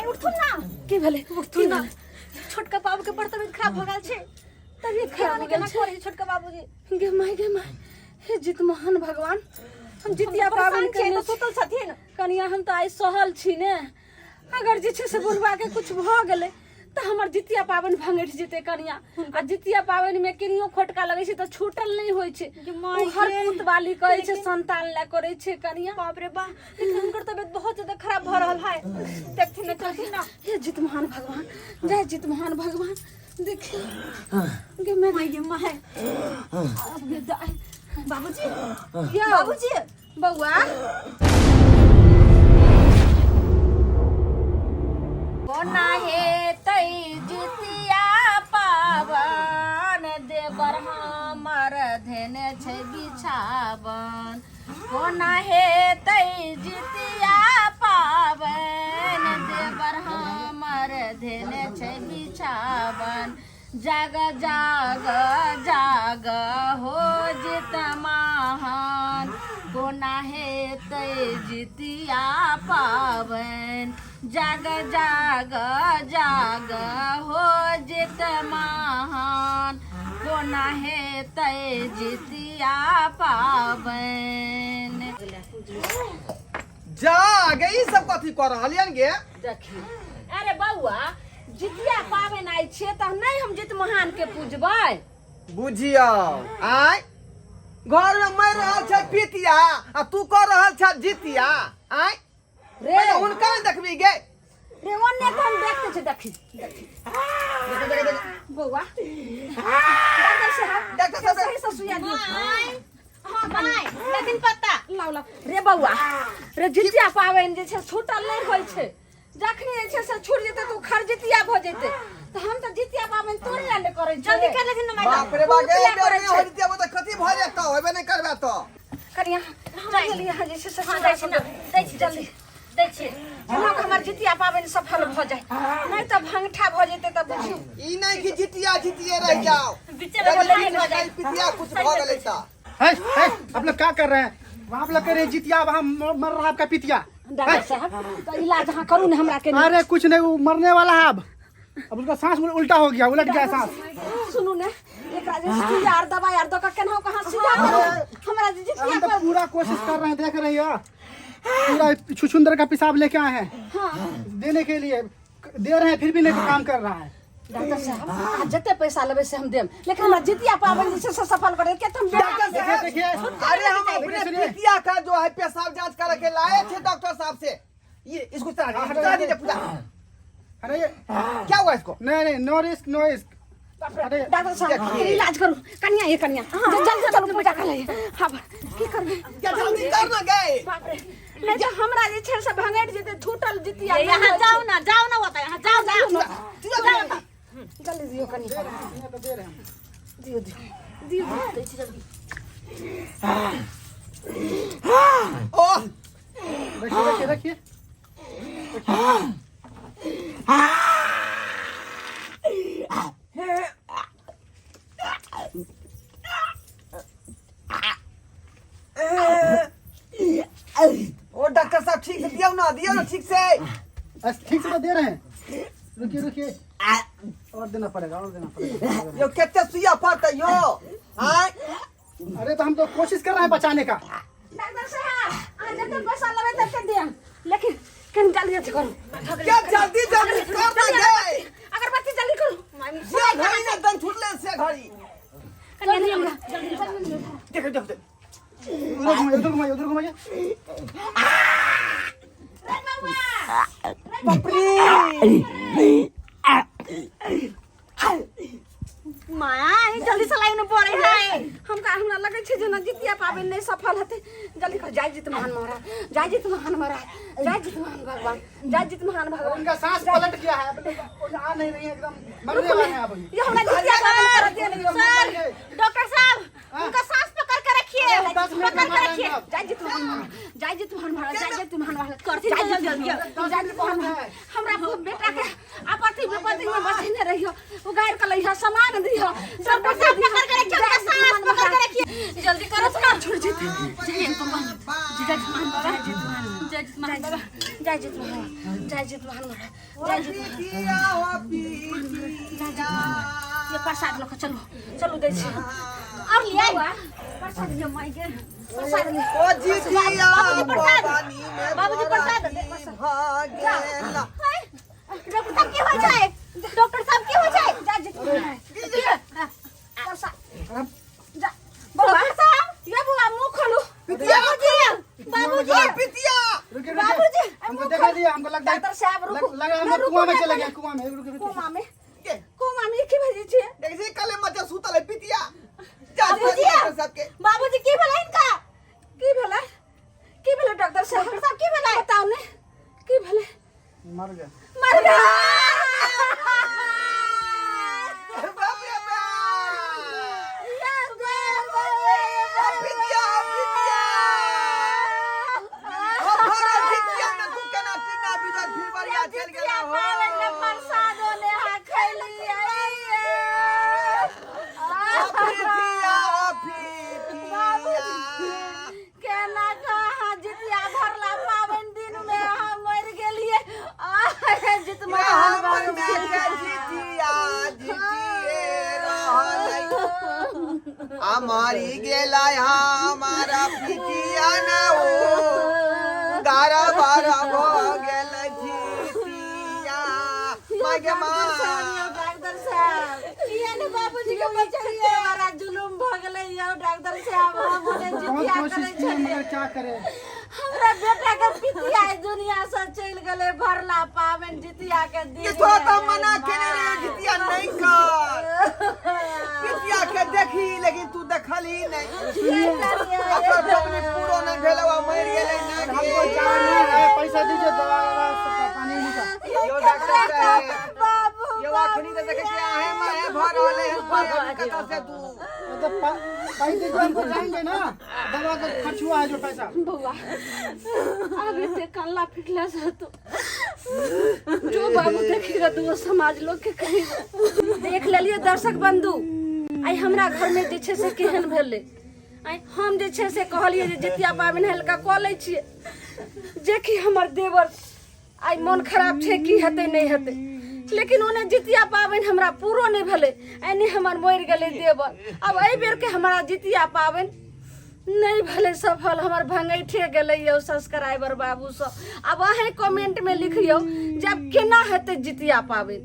उठथुन ना। की भेलै? उठथुन ना, छोटका बाबू के बड़ तबियत खराब हो गेल छै। तबियत खराब हो गेल केना छै? करै छै छोटका बाबूजी? गे माय, गे माय, हे जित महान भगवान, हम जितिया पाबनि परेशान छियै केने तऽ छी। सुतल छथिन। कनिया, हम तऽ आइ सहल छी ने, अगर जे छै से बुढ़वा के कुछ भऽ गेलै तऽ हमर जितिया पाबनि भंगठि जेतै कनिया। आ जितिया पाबनि मे केनियो खोटका लगै छै तऽ छूटल नहि होइ छै। गे माय ओ हर गे। पूत वाली कहै छै, संतान लए करै छै कनिया। बाप रे बा, लेकिन हुनकर तबियत बहुत ज्यादा खराब भऽ रहल है, देखथिन ना, चलथिन ना। हे जित महान भगवान, जय जित महान भगवान। देखियौ गे मैं माय गे माय, अब गे दाइ। बाबूजी। यौ। बाबूजी। बौआ, कोना हेतै जितिया पावन, देवर हमर धेने छै बिछावन। कोना हेतै जितिया पावन, देवर हमर धेने छै बिछावन। जाग जाग जाग हो जित महान, कोना हेतै जितिया पावन। जाग जाग जाग हो जित महान, कोना हेतै जितिया पावन। जा गे, ई सब कथी कर रहलियन गे? देखी, अरे बौआ, जितिया पाबनि आइ छियै तऽ नहि हम जित महान के पूजबै? बुझियौ, आय घर में मर रहल छै पितिया आ तू कर रहल छ जितिया। आय रे, पहिले हुनका ने देखबी गे। रे, ओन्ने तऽ हम देखते छै, देखी देखी। देख देख देख। बौआ, डॉक्टर साहब। डॉक्टर साहब। सही से सुइया दियौ। हाँ माय, लेकिन पत्ता लाउ लाउ। रे बौआ रे, जितिया पाबनि जे छै छूटल नहि होइ छै। जखनी जे छै से छूट जेतै तऽ ओ खरजितिया भऽ जेतै, तऽ हम तऽ जितिया पाबनि तोरे लए ने करै छियै। जल्दी कर लेथिन ना माय। बाप रे बाप, गे पूत लए करै बेर छै। हो जितिया तऽ कथी भऽ जेतौ, होबे नहि करबे तऽ। कनिया, जल्दी यहाँ जे छै से हाँ, दै छी ना, दै छी। जल्दी। दै छी। जेना कि हमर जितिया पाबनि सफल भऽ जाय, नहि तऽ भंगठा भऽ जेतै तऽ बुझियौ। ई नहि कि जितिया जितिये रह जाओ। बीचे में यदि लाइन हो जाए। पितिया कुछ भऽ गेलै तऽ है, है, आप लोग क्या कर रहे हैं वहाँ? आप लोग कह रहे हैं जितिया, वहाँ मर रहा आपका पितिया। डॉक्टर साहब, तऽ इलाज अहाँ करू ने हमरा के। अरे कुछ नहीं, वो मरने वाला है अब। अब उसका सांस उल्टा हो गया, उलट गया सांस। सुनू ने, एकरा जे सुइया आर दवाई आर दऽ कऽ केनाहु कहाँ सीधा करू हमरा जे जितिया हम तो पर। पूरा कोशिश कर रहे हैं, देख रही हो, पूरा छुछुंदर का पेशाब लेके आए हैं देने के लिए, दे रहे हैं फिर भी नहीं काम कर रहा है। डॉक्टर साहब, अहाँ जते पैसा लेबै से हम देम, लेकिन हमरा जितिया पाबनि जे छै से सफल करे के तऽ हम बेटा। डॉक्टर साहब। देखिए, देखिए। अरे हम अपने सुनिए। पितिया का जो है पेशाब जांच कर के लाए थे डॉक्टर साहब से। ये इसको चला दीजिए, चला दीजिए पूरा। अरे ये क्या हुआ इसको? नहीं नहीं, नो रिस्क, नो रिस्क। अरे डॉक्टर साहब, देखिए। इलाज करू कनिया, ये कनिया, जल्दी चलू, पूजा कर ले। हाँ, की करबै? क्या जल्दी कर ना गए। बाप रे, नहि तऽ हमरा जे छै से भंगैट जेतै छूटल जितिया। यहाँ जाओ ना, जाओ ना, होता यहाँ जाओ, जाओ। चला जल्दी। जल्दी दियौ कनिया। दे रहे हैं। दियौ दियौ दियौ दियौ। जल्दी। ओह। रखिए रखिए रखिए। ओ डॉक्टर साहब, ठीक से दियौ ना, दियौ ना ठीक से। बस, ठीक से तो दे रहे हैं, रुकिए रुकिए, और देना पड़ेगा, और देना पड़ेगा। यो केते सुइया पड़तै यो? आय। अरे तो हम तो कोशिश कर रहे हैं बचाने का। डॉक्टर साहब, अहाँ जते पैसा लेबै तते देम, लेकिन कनि जल्दी अथी करू। क्या जल्दी जल्दी कर ना गए। अगरबत्ती जल्दी करू। से घड़ी ने दम छुटले से घड़ी। जल्दी हमरा जल्दी जल्दी। देखो देखो देखो। उधर घुमाइए, उधर घुमाइए, उधर घुमाइए। बाप रे। माया, जल्दी से लाइन में पड़े है। हमका हमरा लगै छै जेना जितिया पाबनि नहि सफल हेतै। जल्दी कर। जय जित महान महाराज, जय जित महान महाराज, जय जित महान भगवान, जय जित महान भगवान। उनका सांस पलट गया है, अब लोग आ नहीं रही है, एकदम मरने वाले हैं अब। ये हमरा जितिया पाबनि करऽ दिअ ने। सर, डॉक्टर साहब, उनका सांस पकड़ के रखिए। 10 मिनट में पकड़ मर के जाएंगे रखिए। आप। जय जित महान महाराज, जय जित महान महाराज, जय जित महान महाराज। करथिन। जय जित जल्दी, महान, जय जित महान महाराज। हमरा खूब बेटा के आपत्ति विपत्ति में बचेने रहियो, उगाड़ के लइहो, सामान दिहो, सब डॉक्टर साहब, पकड़ के रखिए उनका सांस, पकड़ के रखिए, जल्दी करो। छोड़ जेते। जय भगवान, जय भगवान, जय जय जितमान बाबा, जय जितमान, जय जितमान बाबा, जय जितमान। पितिया हो पितिया। ये प्रसाद लऽ कऽ चलू, चलू दै छी। और लिया। बौआ, प्रसाद लिअ माय के, प्रसाद लिअ। ओ जितिया बाबूजी प्रसाद। पानी में बाबूजी प्रसाद। भऽ गेल। डॉक्टर साहब की हो जाए, डॉक्टर साहब की हो जाए? जय जितमान। प्रसाद। जा। डॉक्टर साहब। ये बौआ, मुँह खोलू। पितिया। बाबूजी, बाबूजी। ओ पितिया। रुकिए बाबूजी, रुकिए, हमको देखा दिया, हमको लगता है डॉक्टर साहब, रुकू। लग रहा है ना, हम रुकू कुआं में ना, चले पहले। गए, कुआं में। रुकिए रुकिए। कोमा में, के कोमा में की भेजै छियै? देखै छी कले मचा सुतल है पितिया। जा बाबूजी। डॉक्टर साहब के। बाबूजी की भेलै इनका? की भेलै, की भेलै डॉक्टर साहब? डॉक्टर साहब की भेलै? बताउ ने की भेलै? मर गया। मर गया। बाप रे बाप। ओ पितिया, ओ पितिया, ओ भरा जितिया में तू केना टिन्ना बिदर फिर बढ़िया चल गेला हो। प्रसादो ने हा खैलियै। ओ पितिया, ओ पितिया। केना कहाँ जितिया भरला पाबनि दिन में हम मरि गेलियै। आह, जितमा हमर माय के जितिया जितिए रहलै, आ मरी गेलै हमारा पितिया न, ओ गारा बारा भऽ गेल जितिया माय गे माँ। डॉक्टर साहब, किया ने बाबूजी के यौ, बचलियै? बड़ा जुलुम भऽ गेलै यौ डॉक्टर साहब। हम ओने बहुत जितिया कोशिश करै किए छलियै, मगर क्या करे। हमरा बेटा के पितिया एहि दुनिया से चलि गेलै भरला पाबनि जितिया के दिन। कि तोरा तऽ मना केने रहियो जितिया नहीं कर, पितिया के देखी, लेकिन तू देखलही नहीं। ओकर पबनी पूरो नहीं भेलै, आ मरि गेलै ना। हमको जाना है, पैसा दीजिए दवा ववा सबका, पानी उनी का। यौ डॉक्टर साहब। बाबू। यौ अखनी तऽ देखै छियै आहें माहे भऽ रहलै हन, पर कतऽ से तू? तो पैसे दीजिए, हमको जाएंगे ना, दवा का खर्च हुआ है जो पैसा। बौआ, आब एते कल्ला फिटला से तो जो बाबू देखी दू समाज लोग के कही। देख लेलिए दर्शक बंधु, आइ हमरा घर में जे छै से केहन भेलै। आइ हम जे छै से कहलियै जे जितिया पाबनि हल्का कऽ लै छियै, जेकि हमर देवर आइ मोन खराब छै, की हेतै नहि हेतै, लेकिन ओने जितिया पाबनि हमरा पूरो नहि भेलै, एने हमर मरि गेलै देवर। आब एहि बेरके हमरा जितिया पाबनि नहि भेलै सफल, हमर भंगैठे गेलै यौ सब्सक्राइबर बाबू सब। आब अहें कमेंट में लिखियौ जे आब केना हेतै जितिया पाबनि।